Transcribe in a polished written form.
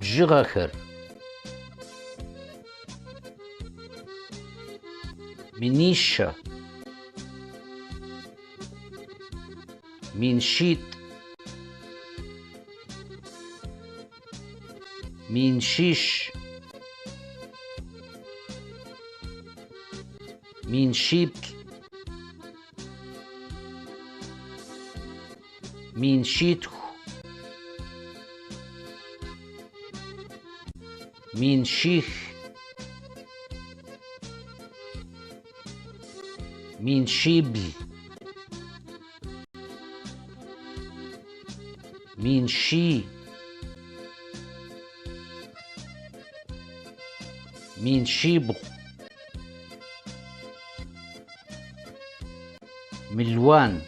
Бжыгъэхэр. Минищэ. Минщитӏ. Минщищ. Минщиплӏ. Минщитху. Минщих. Минщибл. Минщий. Минщибгъу. Мелуан.